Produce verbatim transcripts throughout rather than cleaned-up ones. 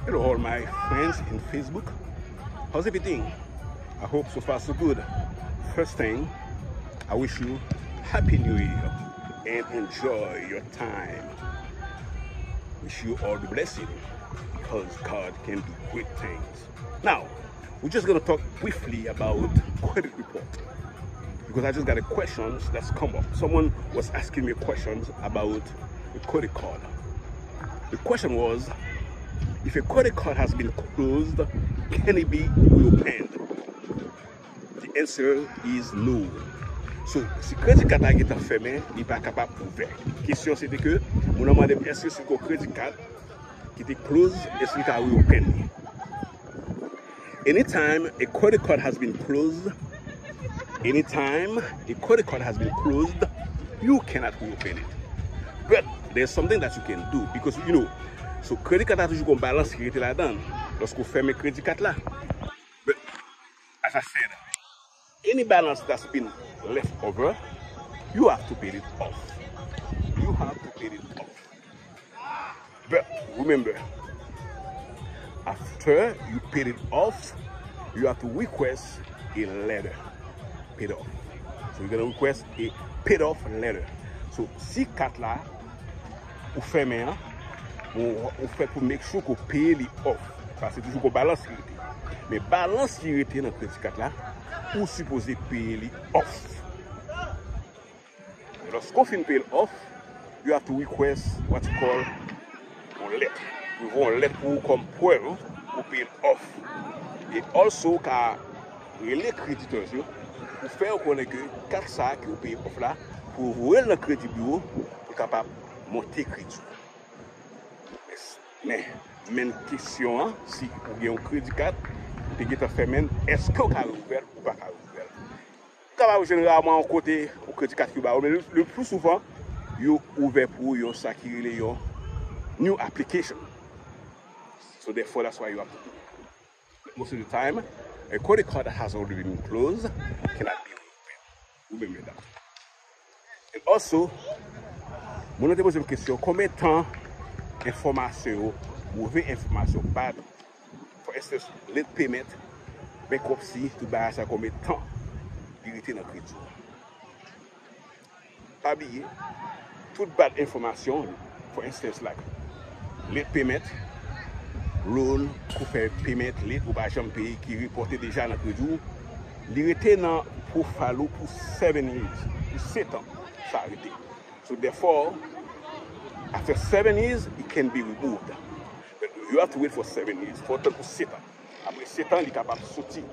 Hello, all my friends in Facebook. How's everything? I hope so far so good. First thing, I wish you Happy New Year and enjoy your time. Wish you all the blessing because God can do great things. Now, we're just gonna talk briefly about credit report because I just got a questions that's come up. Someone was asking me questions about a credit card. The question was, if a credit card has been closed, can it be reopened? The answer is no. So, si kredi kat la gentan fèmen, li pa kapab ouvè. Kesyon se te ke, moun nan mande m, èske si gon kredi kat ki te close, èske li ka reopen li? Anytime a credit card has been closed, anytime a credit card has been closed, you cannot reopen it. But there's something that you can do because, you know, so kredi kat la toujou gon balans ki rete ladan lòske ou fèmen kredi kat la. But as I said, any balance that's been left over, you have to pay it off. You have to pay it off. But remember, after you paid it off, you have to request a letter paid off. So you're gonna request a paid off letter. So si kat la ou fèmen an, ou, ou fè pou make sure ke w peye li off. Paske toujou gon balans ki rete. Men balans ki rete nan kredi kat la, ou sipoze peye li off. Lòske w fin peye l off, you have to request what you call yon lèt. Yo voye yon lèt pou ou kòm prèv ou peye l off. E also, ou ka rele creditors yo pou fè yo konnen ke kat sa a ke ou peye off la, pou yo voye l nan kredi biwo pou l kapab monte kredi w. Men, men kesyon an, si ou gen yon kredi kat, ou te gentan fèmen l, èske w ka reouvè l ou pa ka reouvè l? Ou kapab jwenn raman yon kote yon kredi kat ki ba ou, men le, le plus souvent, yo ouvè pou ou yon sa ki rele yon new application. So therefore, that's why you have to do it. Most of the time, a credit card that has already been closed cannot be reopened. Ou menm medam. And also, moun nan te poze m kesyon, konbyen tan enfòmasyon yo, move enfòmasyon, bad, for instance, late payment, bankruptcy, tout bagay sa, konbyen tan li rete nan kredi w? Pa bliye, tout bad enfòmasyon, for instance, like, late payment, loan, ou fè payment late, ou pa janm peye, ki repòte deja nan kredi w, li rete nan profile ou pou seven years, pou sèt an, sa rete. So therefore, after seven years, it can be removed. But you have to wait for seven years, fò w tann pou sèt an. Apre sèt an, li kapab soti.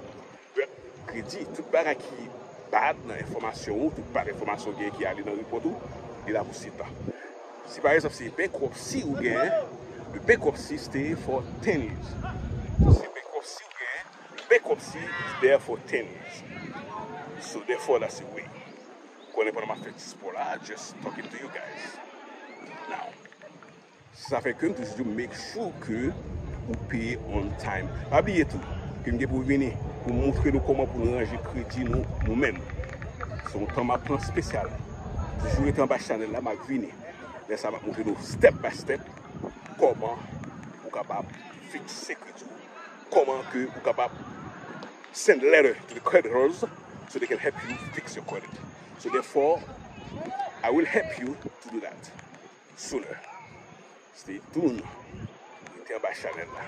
Kredi, tout bagay ki bad nan enfòmasyon ou, tout bad enfòmasyon gen ki ale nan repòt ou, li la pou sèt an. Si pa egzanp se bankruptcy ou gen, the bankruptcy stay for ten years. Si se bankruptcy ou gen, the bankruptcy is there for ten years. So therefore, that's the way. Konnen pandan m ap fè ti spò la, just talking to you guys. Now, Se sa fè ke m toujou di w make sure ke ou peye on time. Pa bliye tou ke m gen pou vini pou montre nou kòman pou nou ranje kredi nou, nou menm. Se yon tan m ap pran espesyal. Toujou rete anba chanèl la, m ap vini. Lè sa a, m ap montre nou step by step kòman ou kapab fikse kredi w, kòman ke ou kapab send letter to the creditors so they can help you fix your credit. So therefore, I will help you to do that sooner. Stay tuned. Rete anba chanèl la.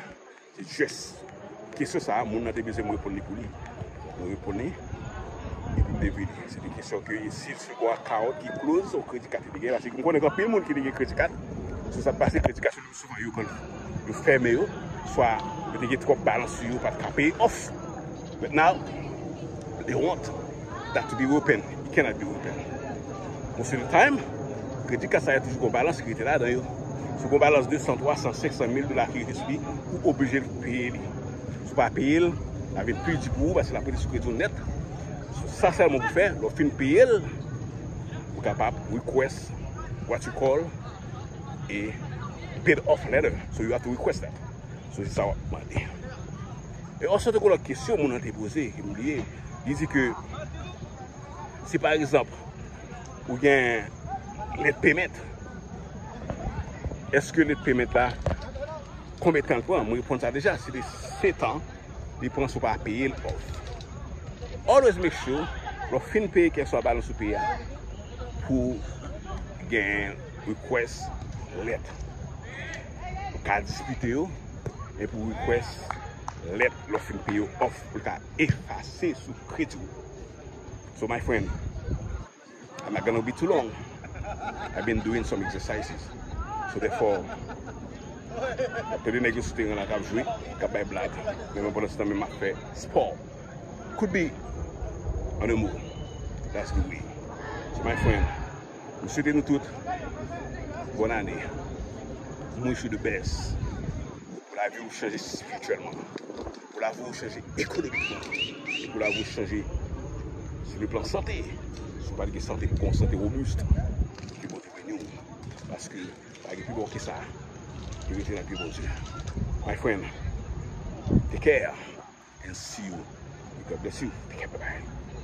Se just kesyon sa a, moun nan te bezwen m reponn li pou li. Mwen reponn li. Epi m te vini. Se te kesyon ke si, si gon account ki close, yon kredi kat li te gen, paske m konnen gen anpil moun ki te gen kredi kat. So sa t pase, kredi kat yo le pli souvan yo konn, yo fèmen yo, swa yo te gen twòp balans sou yo, yo pa t ka peye off. But now, they want that to be reopened. It cannot be reopened. Most of the time, kredi kat sa yo toujou gon balans ki rete ladan yo. Si w gon balans de san, twa san, senk san mil dola ki rete sou li, ou oblije peye li. Si w pa peye l, l ap vin pi di pou ou paske l ap rete sou kredi w nèt. So, sa sèlman pou fè, lè w fin peye l, ou kapab request what you call a paid off letter. So you have to request that. So se sa w ap mande. E also te gon lòt kesyon moun nan te poze, ke m bliye. Li di ke si pa egzanp ou gen late payment, èske late payment la Konbyen tan l pran? Mwen reponn sa deja, se te sèt an li pran si w pa peye l off. Always make sure lè w fin peye kèlkeswa balans ou peye a pou gen request lèt. Ou ka dispute yo, men pou request lèt lè w fin peye yo off pou l ka efase sou kredi w. So my friend, I'm not gonna be too long. I've been doing some exercises. So therefore, tande nèg yo sou teren la k ap jwe, k ap bay blag. Men mwen pandan se tan menm m ap fè spò. Could be on the move. That's the way. So my friend, m swete nou tout bòn ane. M wish you the best. Pou lavi w chanje espirityèlman. Pou lavi w chanje ekonomikman. E pou lavi w chanje sou le plan sante. Si w pa t gen sante, pou w gen yon sante robust. Ke Bondye beni w. Paske pa gen pi bon ke sa. Ki rete nan pye Bondye. My friend, take care and see you. God bless you. Take care, bye bye.